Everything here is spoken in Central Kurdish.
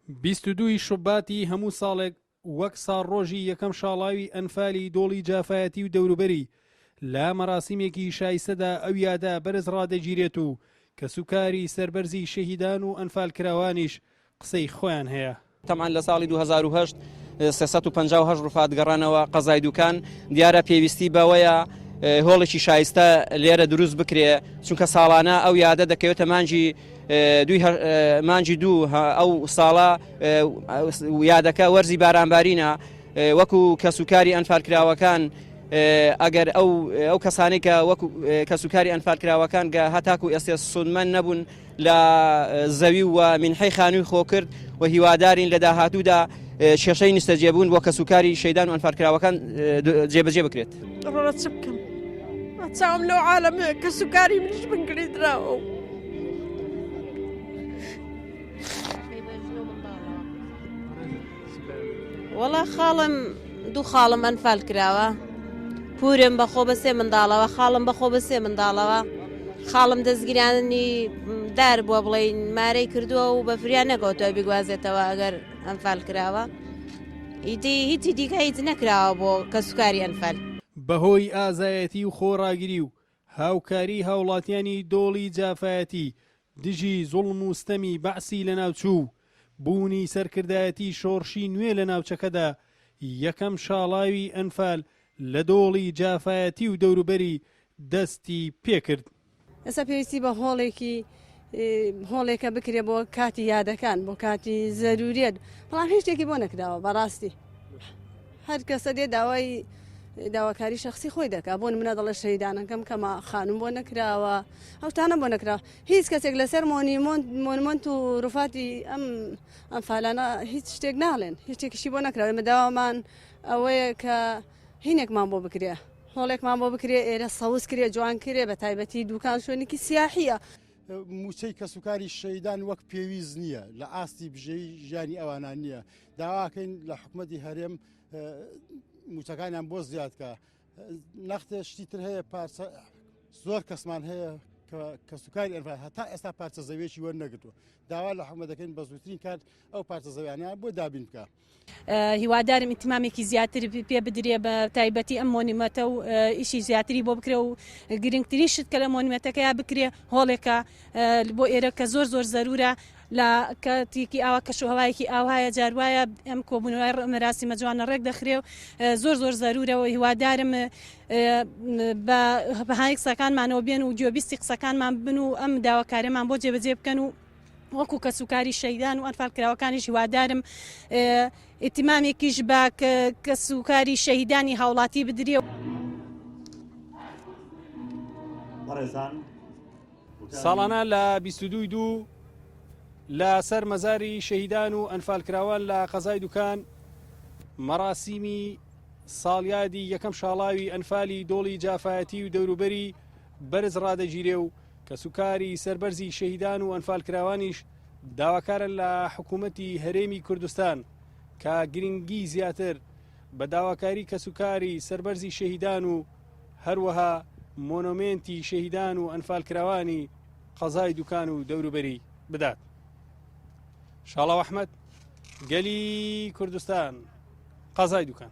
22 ی شوباتی هەموو ساڵێک وەک ساڵڕۆژی یەکەم شاڵاوی ئەنفالی دۆڵی جافایەتی و دەوروبەری لە مەراسیمێکی شایستەدا ئەو یادە بەرز ڕادەگیرێت و کەسوکاری سەربەرزی شەهیدان و ئەنفالکراوانیش قسەی خۆیان هەیە. تەبعەن لە ساڵی 2008 358 ڕوفات گەڕانەوە قەزای دوکان، دیارە پێویستی بەوەیە هۆڵێکی شایستە لێرە دروست بکرێ، چونکە ساڵانە ئەو یادە دەکەوێتە مانگی دووی مانگی دوو ئەو ساڵە یادەکە وەرزی بارانبارینە وەکو کەسوکاری ئەنفالکراوەکان ئەگەر ئەو ئەو کەسانەی کە وەکو کەسوکاری ئەنفالکراوەکان گە هەتاکو ئێستێ سوودمەند نەبوون لە زەوی و مینحەی خانووی خۆ کرد و هیوادارین لە داهاتوودا کێشەی نیشتەجێبوون بۆ کەسوکاری شەیدان و ئەنفالکراوەکان جێبەجێ بکرێت. ڕۆڵە چ بکەم چاوم لەو عالەمەیە کەسوکاری منیش بنگری دراوە و وەڵا خاڵم دوو خاڵم ئەنفال کراوە پورم بەخۆ بە سێ منداڵەوە خاڵم بەخۆ بە سێ منداڵەوە خاڵم دەستگیرانی دار بووە بڵین مارەی کردووە و بە فریا نەکەوتەوە بیگوازێتەوە ئەگەر ئەنفال کراوە ئیدی هیچی دیکە هیچ نەکراوە بۆ کەسوکاری ئەنفال. بەهۆی ئازایەتی و خۆڕاگری و هاوکاری هاوڵاتیانی دۆڵی جافایەتی دژی زوڵم و ستەمی بەعسی لەناوچوو و بوونی سەرکردایەتی شۆڕشی نوێ لە ناوچەکەدا یەکەم شاڵاوی ئەنفال لە دۆڵی جافایەتی و دەوروبەری دەستی پێکرد. ئێستا پێویستی بە هۆڵێکی هۆڵێکە بکرێ بۆ کاتی یادەکان بۆ کاتی زەروریت بەڵام هیچ شتێکی بۆ نەکراوە بەڕاستی هەر کەسە دێ داوای داواکاری شخصی خۆی دەکا بۆ منە دەڵێ شەیدانەکەم کەمە خانم بۆ نەکراوە ئەوتانە بۆ نەکراوە هیچ کەسێک لەسەر مۆنیمۆنت مۆنمۆنت و ڕوفاتی ئەم ئەم فالانە هیچ شتێک ناڵێن هیچ شتێکیشی بۆ نەکراوە ئێمە داوامان ئەوەیە کە هینێکمان بۆ بکرێ هۆڵێکمان بۆ بکرێ ئێرە سەوز کرێ جوان کرێ بە تایبەتی دوکان شوێنێکی سیاحیە. مووچەی کەسوکاری شەهیدان وەک پێویست نییە، لە ئاستی بژێوی ژیانی ئەوانە نییە، داواکەین لە حکومەتی هەرێم مووچەکانیان بۆ زیاد کە. نەختێ شتی تر هەیە پارچە زۆر کەسمان هەیە کە کەسوکاری ئەنفال هەتا ئێستا پارچە زەویەکی وەرنەگرتووە، داوا لە حکومەت دەکەین بە زووترین کات ئەو پارچە زەویانەیان بۆ دابین بکە. هیوادارم ئیتمامێکی زیاتر پێ بدرێ بە تایبەتی ئەم مۆنیمەتە و ئیشی زیاتری بۆ بکرێ و گرنگترین شت کە لە مۆنیمەتەکەیا بکرێ هۆڵێکە بۆ ئێرە کە زۆر زۆر زەرورە لە کاتێکی ئاوا کەش و هەوایەکی ئاوهایە جار وایە ئەم کۆبوونەوەی مەراسیمە جوانە ڕێک دەخرێ و زۆر زۆر زەرورە و هیوادارم بە بەهای قسەکانمانەوە بێن و گوێبیستی قسەکانمان بن و ئەم داواکاریەمان بۆ جێبەجێ بکەن و وەکو کەسوکاری شەهیدان و ئەنفالکراوەکانیش هیوادارم ئیتیمامێکیش بە کەسوکاری شەهیدانی هاوڵاتی بدرێ. ساڵانە لە 22 دوو لە سەر مەزاری شەهیدان و ئەنفالکراوان لە قەزای دوکان مەراسیمی ساڵیادی یەکەم شاڵاوی ئەنفالی دۆڵی جافایەتی و دەوروبەری بەرز ڕادەگیرێ و کەسوکاری سەربەرزی شەهیدان و ئەنفالکراوانیش داواکارن لە حکوومەتی هەرێمی کوردستان کە گرنگی زیاتر بە داواکاری کەسوکاری سەربەرزی شەهیدان و هەروەها مۆنۆمێنتی شەهیدان و ئەنفالکراوانی قەزای دوکان و دەوروبەری بدات. شاڵاو ئەحمەد، گەلی کوردستان، قەزای دوکان.